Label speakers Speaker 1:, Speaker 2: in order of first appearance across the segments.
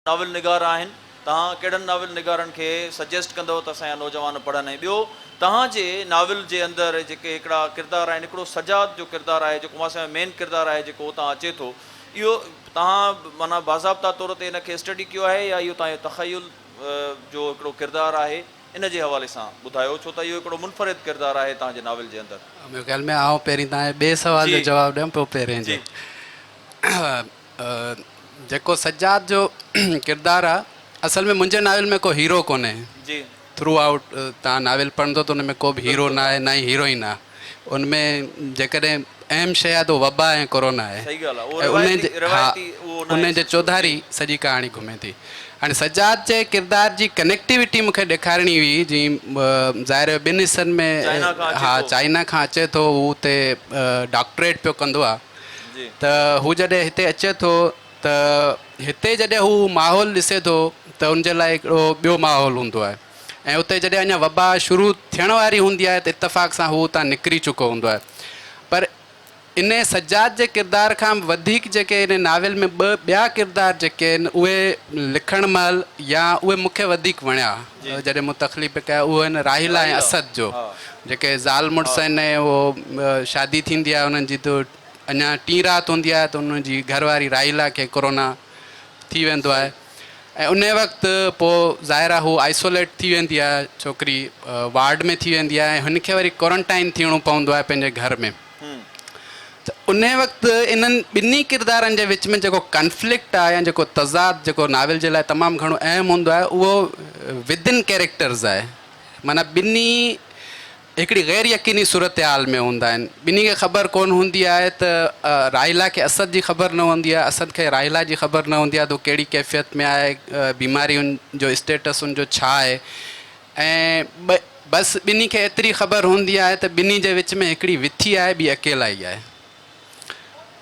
Speaker 1: Novel نگار آهن، توهان ڪهڙن ناول نگارن کي سجيسٽ ڪندؤ ته اسان جا نوجوان پڙهن ۽ ٻيو توهان جي ناول جي اندر جيڪي هڪڙا ڪردار آهن هڪڙو سجاد جو ڪردار آهي جيڪو مان سمجهان مين ڪردار آهي جيڪو اتان اچي ٿو اهو توهان معنيٰ باضابطا طور تي ان کي اسٽڊي ڪيو آهي يا اهو توهان جو تخيل جو هڪڙو ڪردار آهي ان جي حوالي سان ٻڌايو ڇو ته اهو هڪڙو منفرد ڪردار آهي توهان جي ناول جي اندر.
Speaker 2: منهنجي خيال ۾ آئون پهرين توهان جي ٻئي سوال جو جواب ڏيان پوء پهرين جو. جيڪو سجاد جو ڪردار آ اصل ۾ منهنجي ناول ۾ ڪو هيرو ڪونهي جي ٿرو آئوٽ توهان ناول پڙهندو ته ان ۾ ڪو به هيرو نه آهي نه ئي هيروئن آ ان ۾ جيڪڏهن اهم شيء آ ته وبا ۽ ڪورونا آهي
Speaker 1: صحيح ڳالهه آ اهو
Speaker 2: ۽ ان جي
Speaker 1: روايتي
Speaker 2: ها
Speaker 1: روايتي اهو
Speaker 2: ان
Speaker 1: ناهي
Speaker 2: جي
Speaker 1: سلسلو جي
Speaker 2: چوڌاري سڄي ڪهاڻي گهمي ٿي هاڻي سجاد جي ڪردار جي ڪنيڪٽيوٽي مون کي ڏيکارڻي هئي جي ظاهر آهي ٻن حصن ۾
Speaker 1: چائنا کان اچي
Speaker 2: ها
Speaker 1: ٿو
Speaker 2: چائنا کان اچي ٿو هو اتي ڊاڪٽريٽ پيو ڪندو آ ته هو جڏهن هتي اچي ٿو ته هتي جڏهن هو ماحول ڏسي ٿو ته ان جي لاء هڪڙو ٻيو ماحول هوندو آهي ۽ اتي جڏهن اڃا وبا شروع ٿيڻ واري هوندي آهي ته اتفاق سان هو اتان نڪري چڪو هوندو آهي پر ان سجاد جي ڪردار کان به وڌيڪ جيڪي ان ناول ۾ ٻه ٻيا ڪردار جيڪي آهن اهي لکڻ مهل يا اهي مون کي وڌيڪ وڻيا جڏهن مون تخليق ڪيا اهو آهن راحيلا ۽ اسد جو جيڪي زال مڙس آهن ۽ اهو شادي ٿيندي آهي انهن جي ته اڃا ٽين رات هوندي آهي ته انهن جي گهر واري راحيلا کي ڪورونا ٿي ويندو آهي ۽ انهي وقت پوء ظاهر آهي هو آئسوليٽ ٿي ويندي آهي ڇوڪري وارڊ ۾ ٿي ويندي آهي ۽ هن کي وري ڪورنٽائن ٿيڻو پوندو آهي پنهنجي گهر ۾ ته انهي وقت انهن ٻنهي ڪردارن جي وچ ۾ جيڪو ڪنفلڪٽ آهي يا جيڪو تضاد جيڪو ناول جي لاء تمام گهڻو اهم هوندو آهي اهو ود ان ڪيريڪٽرز آهي معنيٰ ٻنهي هڪڙي غير يقيني صورتحال ۾ هوندا آهن. ٻنهي کي خبر ڪونه هوندي آهي ته راحيلا کي اسد جي خبر نه هوندي آهي، اسد کي راحيلا جي خبر نه هوندي آهي ته هو ڪهڙي ڪيفيت ۾ آهي، بيماري ان جو اسٽيٽس ان جو ڇا آهي ۽ بس ٻنهي کي ايتري خبر هوندي آهي ته ٻنهي جي وچ ۾ هڪڙي وٿي آهي ٻي اڪيلائي آهي.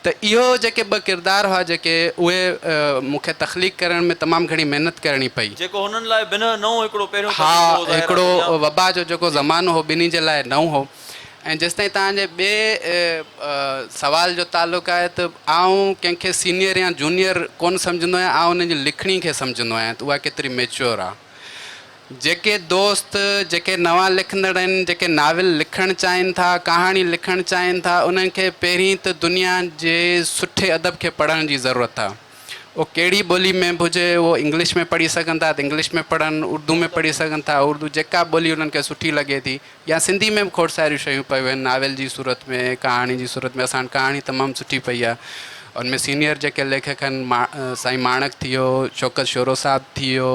Speaker 2: ته اهو جيڪي ٻه ڪردار هئا جيڪي اهي مون کي تخليق ڪرڻ ۾ تمام گهڻي محنت ڪرڻي پئي.
Speaker 1: جيڪو هنن لاء بنهه نئون هڪڙو پهريون
Speaker 2: ها
Speaker 1: تجربو هو ظاهر آ
Speaker 2: هڪڙو
Speaker 1: دنيا.
Speaker 2: وبا جو جيڪو زمانو هو ٻنهي جي لاء نئون هو ۽ جيستائين توهان جي ٻئي سوال جو تعلق آهي ته آئون ڪنهن کي سينيئر يا جونيئر ڪونه سمجهندو آهيان آئون انهن جي لکڻي کي سمجهندو آهيان ته اها ڪيتري ميچوئر آ. جيڪي دوست جيڪي نوان لکندڙ آهن، جيڪي ناول لکڻ چاهين ٿا، ڪهاڻي لکڻ چاهين ٿا، انهن کي پهرين ته دنيا جي سٺي ادب کي پڙهڻ جي ضرورت آهي. اهو ڪهڙي ٻولي ۾ به هجي، اهو انگلش ۾ پڙهي سگهن ٿا ته انگلش ۾ پڙهن، اردو ۾ پڙهي سگهن ٿا اردو، جيڪا ٻولي انهن کي سٺي لڳي ٿي يا سنڌي ۾ به کوڙ ساريون شيون پيون آهن، ناول جي صورت ۾، ڪهاڻي جي صورت ۾ اسان وٽ ڪهاڻي تمام سٺي پئي آهي. ان ۾ سينيئر جيڪي ليکڪ آهن، سائين ماڻڪ ٿي ويو، شوڪت شورو صاحب ٿي ويو،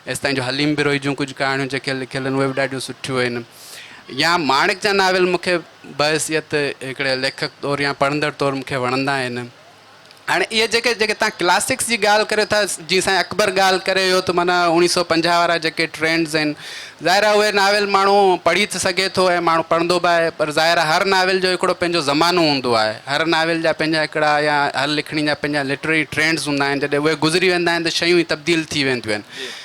Speaker 2: ايستائين جو حليم بروهي جون ڪجهه ڪهاڻيون جيڪي لکيل آهن اهي به ڏاڍيون سٺيون آهن يا ماڻڪ جا ناول مون کي بحيثيت هڪڙي ليکڪ طور يا پڙهندڙ طور مون کي وڻندا آهن. هاڻي اهي جيڪي جيڪي توهان ڪلاسڪس جي ڳالهه ڪريو ٿا جيئن سائين اڪبر ڳالهه ڪري ويو ته معنيٰ اوڻيهه سو پنجاهه وارا جيڪي ٽرينڊز آهن ظاهر آهي اهي ناول ماڻهو پڙهي ته سگهي ٿو ۽ ماڻهو پڙهندو به آهي پر ظاهر آهي هر ناول جو هڪڙو پنهنجو زمانو هوندو آهي هر ناول جا پنهنجا هڪڙا يا هر لکڻي جا پنهنجا لٽرري ٽرينڊز هوندا آهن جڏهن اهي گذري ويندا آهن ته شيون ئي تبديل ٿي وينديون آهن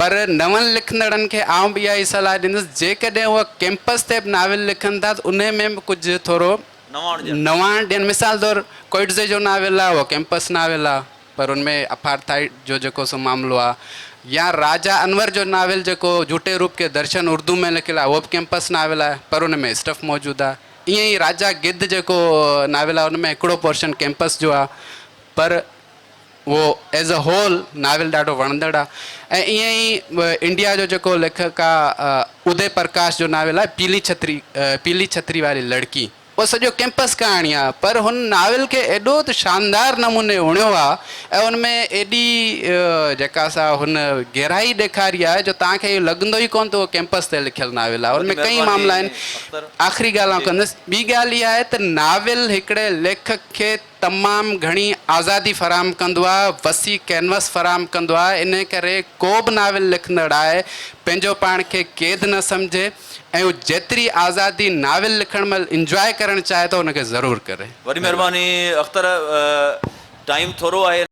Speaker 2: پر نون لکندڙن کي آئون به اها ئي صلاح ڏيندس جيڪڏهن اهي ڪيمپس تي به ناول لکن ٿا ته انهي ۾ به ڪجهه ٿورو نواڻ ڏين مثال طور ڪوئٽزي جو ناول آهي اهو ڪيمپس ناول آهي پر ان ۾ اپارٿائيڊ جو جيڪو سو معاملو آ يا راجا انور جو ناول جيڪو جهوٽي روپ ڪي درشن اردو ۾ لکيل آ اهو به ڪيمپس ناول آهي پر ان ۾ اسٽف موجود آ ائين ئي راجا گڌ جيڪو ناول آ ان ۾ هڪڙو پورشن ڪيمپس جو آ پر اهو ايز اي هول ناول ڏاڍو وڻندڙ آ ۽ ائين ئي انڊيا جو جيڪو ليکڪ آ ادي پرڪاش جو ناول آ پيلي ڇتري پيلي ڇتري واري لڙڪي اهو سڄو ڪيمپس ڪهاڻي آ پر هن ناول کي ايڏو ته شاندار نموني اڻيو آ ۽ ان ۾ ايڏي جيڪا سا هن گهرائي ڏيکاري آهي جو توهان کي اهو لڳندو ئي ڪونه ته اهو ڪيمپس تي لکيل ناول آ ان
Speaker 1: وڏي
Speaker 2: ۾ ڪئين
Speaker 1: مهرباني
Speaker 2: معاملا آهن
Speaker 1: اختر
Speaker 2: آخري ڳالهه آئون
Speaker 1: جي.
Speaker 2: ڪندس ٻي ڳالهه اها آهي ته ناول هڪڙي ليکڪ کي تمام گهڻي آزادي فراهم ڪندو آهي، وسيع ڪينوس فراهم ڪندو آهي، انهي ڪري ڪو به ناول لکندڙ آهي پنهنجو پاڻ کي قيد نه سمجهي ۽ هو جيتري آزادي ناول لکڻ مهل انجواء ڪرڻ چاهي ٿو ان کي ضرور ڪري.
Speaker 1: وڏي مهرباني اختر ٽائيم ٿورو آهي.